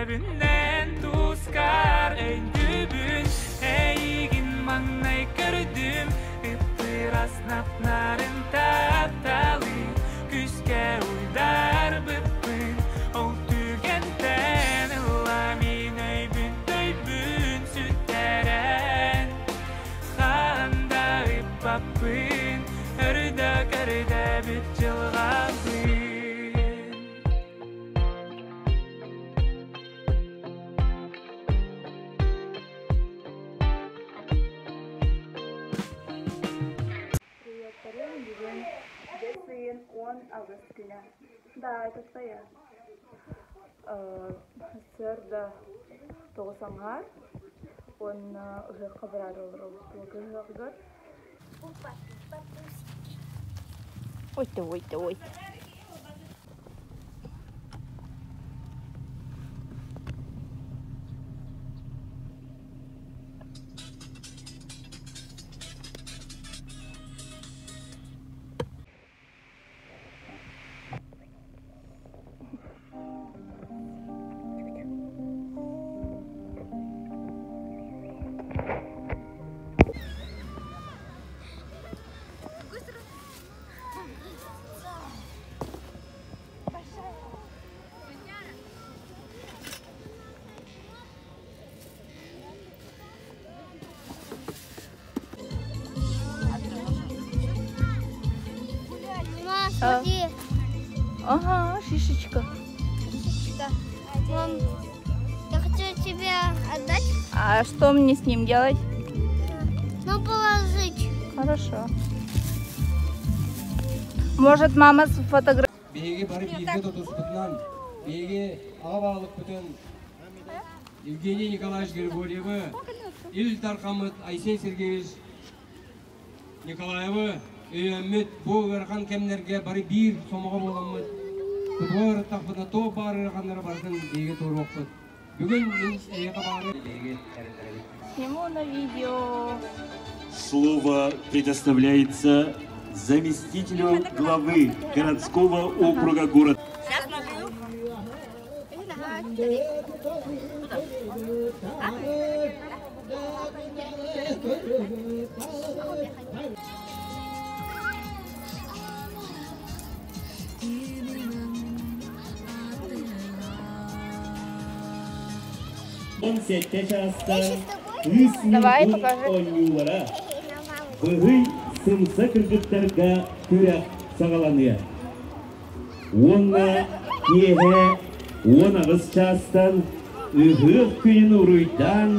Көрөбүн эн тускар өйдүүбүн Эйигин маҥнай көрдүм Ыппырас нап-нарын тапталы Күүскэ уйдарбыппын Ол түгэнтэн ыла мин өйбүн төйбүн сүтэрэн Хаһан да ыппаппын Өрүдэ көрдөбүт дьылҕабын. Приветтерим, бүгүн бэс ыйын 18 күнэ. Да, это твоя. Сарсыарда 9 аҥаар уонна ыһыахха бараары олоробут туока ыһыаҕыгар. Ой-то, ой-то, ой. Мама, смотри. Ага, шишечка. Шишечка. Мам, я хочу тебе отдать. А что мне с ним делать? Ну, положить. Хорошо. Может, мама сфотографирует? Биһиги бары бииргэ тутуспутунан, биһиги аҕа баһылыкпытын Евгений Николаевич Григорьевы, Ил Дархаммыт Айсен Сергеевич Николаевы өйөөммүт бу ыарахан кэмнэргэ бары биир сомоҕо буоламмыт тутуһа ырыттахпытына туох баар ыараханнары барытын биһиги туоруохпут. Бүгүн мин эйиэхэ баҕары биһиги эрэннэрэбит. Сниму на видео. Слово предоставляется заместителю главы городского округа город. Сейчас налью. 17 чаастан Давай, покажи. оонньуулара быһый сымса кыргыттарга күрэх саҕаланыа. Уонна киэһэ 18 чаастан ыһыах күнүн уруйдаан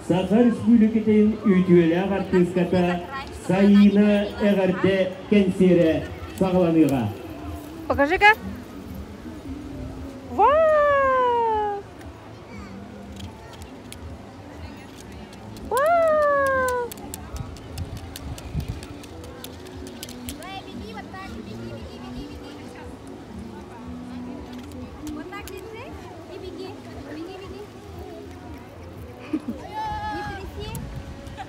Саха Республикатын үтүөлээх артыыската Саина эҕэрдэ кэнсиэрэ саҕаланыаҕа. Покажи-ка. Вау! Вау! Давай, беги, вот так, беги, беги, беги, беги. Вот так держи и беги. Беги, беги. Не тряси.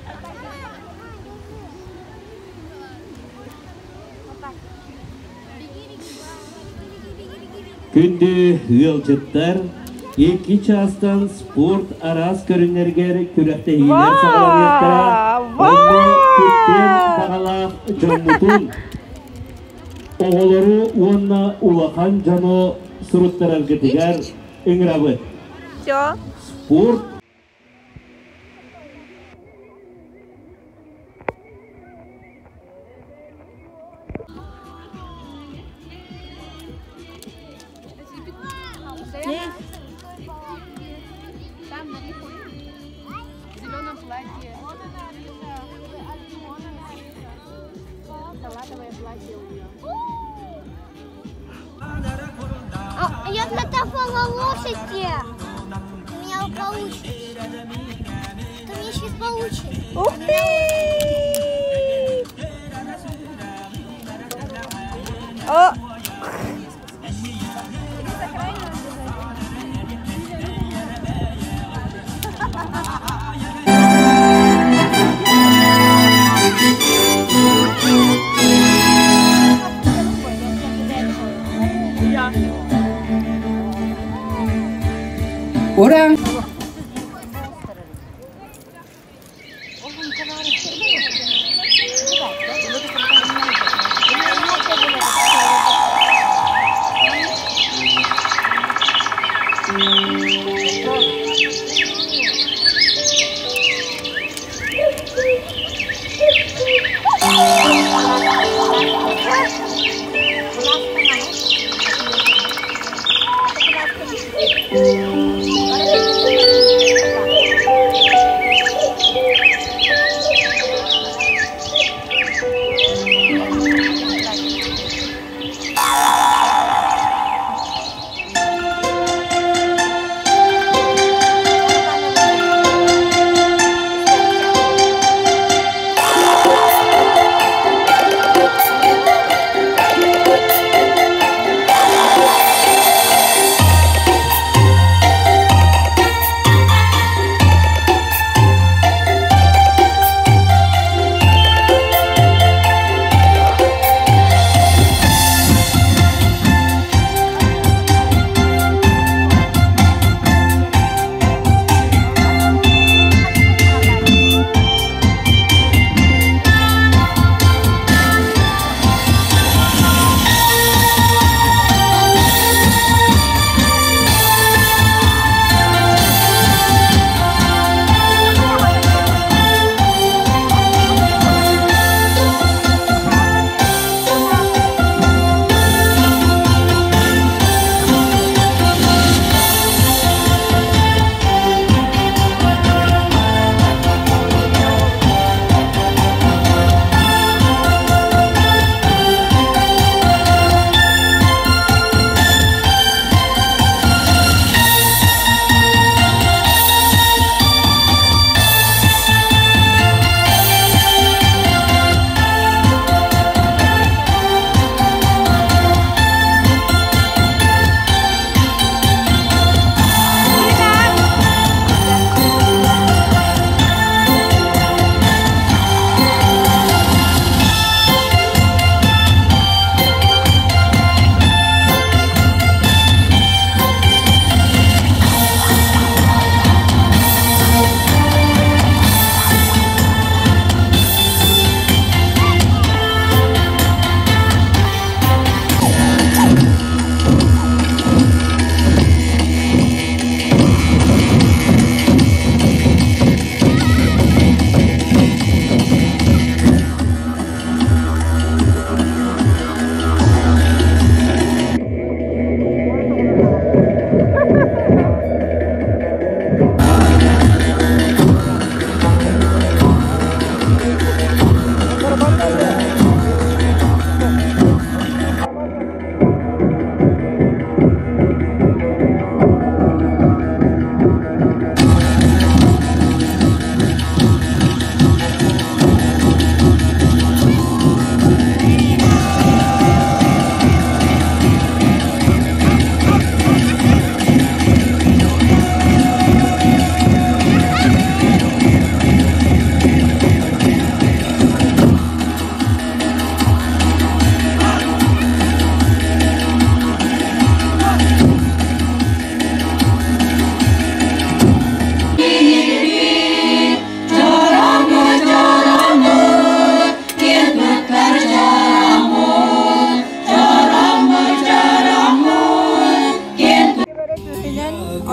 Вот так держи. Вот так. Беги, беги. Беги, беги, беги, беги. Күндү ыалдьыттар 2 чаастан спорт араас көрүҥнэригэр күрэхтэһиилэр саҕаланыахтара. Онно кыттыан баҕалаах дьоммутун, оҕолору уонна улахан дьону суруттараргытыгар ыҥырабыт. Все. Спорт Есть. Там наверху, в зеленом платье. Салатовое платье у нее. А, я фотографировала лошади. У меня получится. Что мне сейчас получится? Ух ты! О! Уран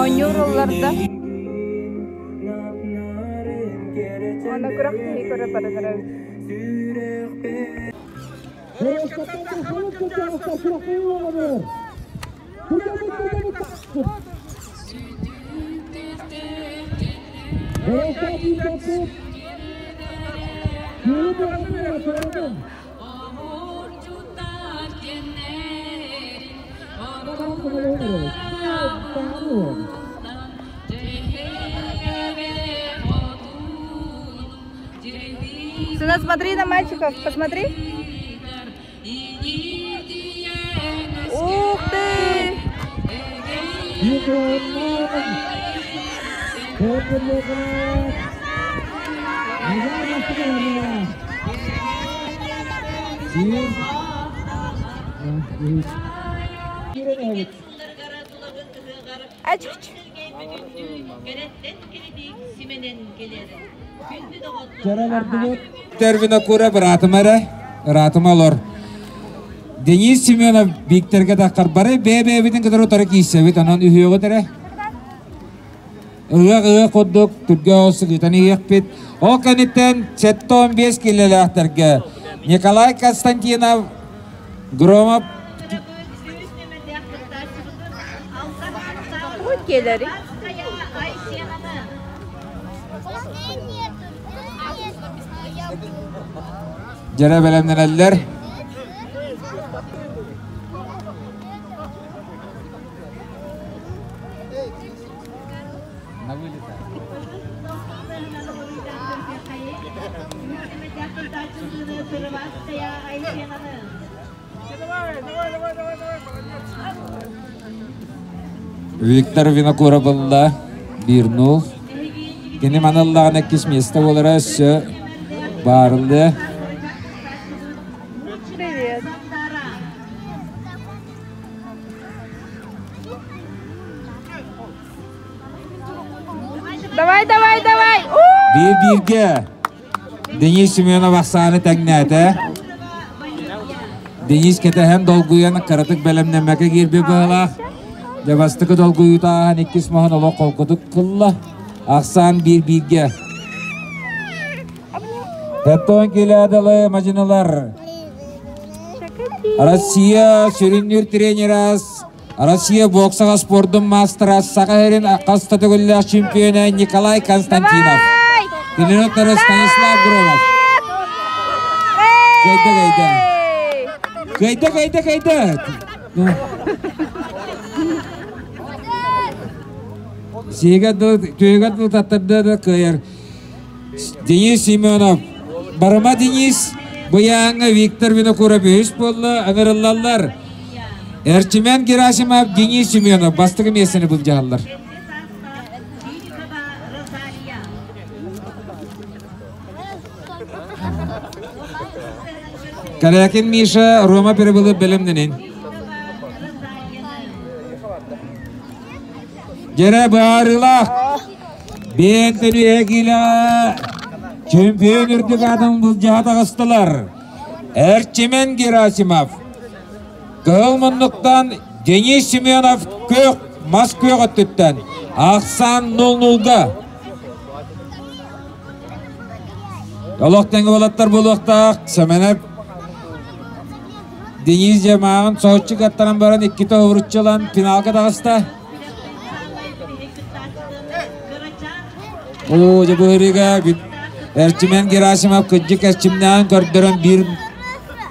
Оонньуур ылларда. Уонна күрэхтэһии көрө баран эрэбит. Сына, смотри на мальчиков, посмотри. Ух ты! Ачыч. Винокура быраатыма эрэ, ыраатыма олор. Денис Семенов Викторга таххар бары бэйэ-бэйэбитин кытары утары киирсэбит, онон үһүөҕүт эрэ. Ыһыах-ыһыах курдук түргэ оҕус ыытан иһиэхпит. Ол кэнниттэн 75 киилэлээхтэргэ Николай Константинов Громов Келери. Дьэрэ бэлэмнэнэллэр. Виктор Винокуров ылла 1-0. Кини маныллаҕына иккис миэстэ буолара өссө баарыллыа. Привет. Давай, давай, давай! Биир бииргэ Денис Семенов ахсааны тэҥнээтэ. Денис кэтэһэн долгуйан кыратык бэлэмнэммэккэ киирбит быһыылаах. Дьэ бастакы долгуйуута ааһан иккис моһон олох холкутук кылла. Ахсаан биир бииргэ. Таттон килэдалы мадьынылар. Россия сүрүннүүр тренера Россия боксаҕа спордун маастара Саха сирин хаста төгүллээх чемпиона Николай Константинов. Тренердары Станислав Громов. Кыайда, кыайда. Кыайда, кыайда, кыайда. Сиэгэ түөгэ таттарда да кыайар. Денис Семенов. Барыма Денис. Быйааҥҥа Виктор Винокуров үһүс буолла, ыҥырыллаллар. Эрчимэн Герасимов, Денис Семенов бастакы миэстэни былдьаһаллар. Корякин Миша, Рома Перебылы бэлэмнэнин. Дьэрэ баарылаах Бэйэн төрүөһэ киилэҕэ чемпион үрдүк аатын былдьаһа таҕыстылар. Эрчимэн Герасимов, Кыһыл муннуктан Денис Семенов күөх мас күөх өттүттэн ахсаан 0-0-га. Олох тэҥэ уолаттар буолуохтаах Сэмэнэп Денис Дьамааҕын соһуччу каттаран баран иккитэ уһуруччулан финалга таҕыста. Оо, дьэ быһырыыга Эрчимэн Герасимов кырдьык эрчимнээн көрдөрөн биир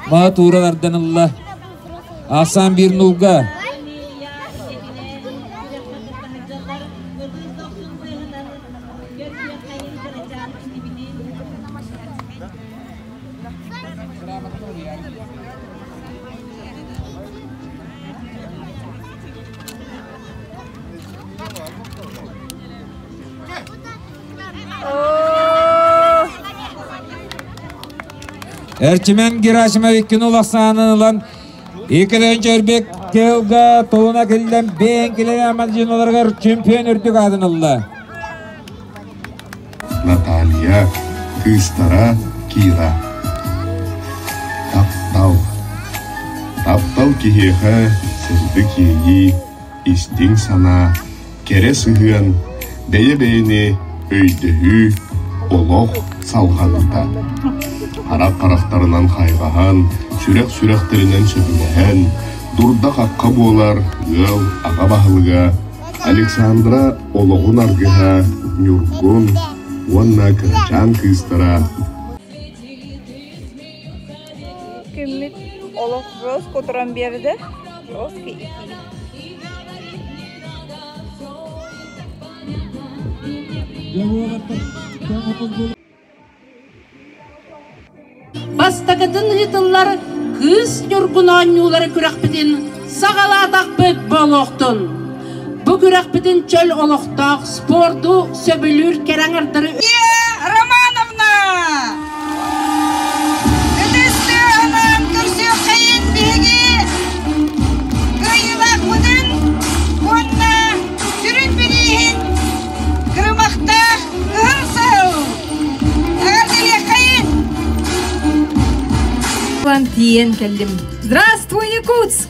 маһы туура тардан ылла. Ахсаан биир нуулга. Эрчимэн Герасимов иккини улахсаанын ылан иккилэнчи өрбек кылга толуна киллэн бэйэн килэн амадьыналарыгар чемпион үрдүк аатын ылла. Наталья, кыыстара Кира. Таптал. Таптал киһиэхэ сырдык иэйии, истиҥ санаа, кэрэ сыһыан, бэйэ-бэйэни өйдөһүү, олох салҕаныыта. Харах харахтарынан хайҕаһан, сүрэх сүрэхтэринэн сөбүлэһэн, дурда-хахха буолар ыал аҕа баһылыга Александра олоҕун аргыһа Ньургун уонна кырачаан кыыстара Күммүт олох жестко туран биэрдэ. Жестко итии. Бастакытын ыытыллар Кыыс Ньургун оонньуулары күрэхпитин саҕалаатахпыт буолуохтун. Бу күрэхпитин чөл олохтоох спорду сөбүлүүр кэрэ аҥардары Романовна! Ытыстыынан көрсүөххэйин биһиги кыайыылаахпытын уонна сүрүн бирииһин. Тиийэн кэллим. Здравствуй, Якутск!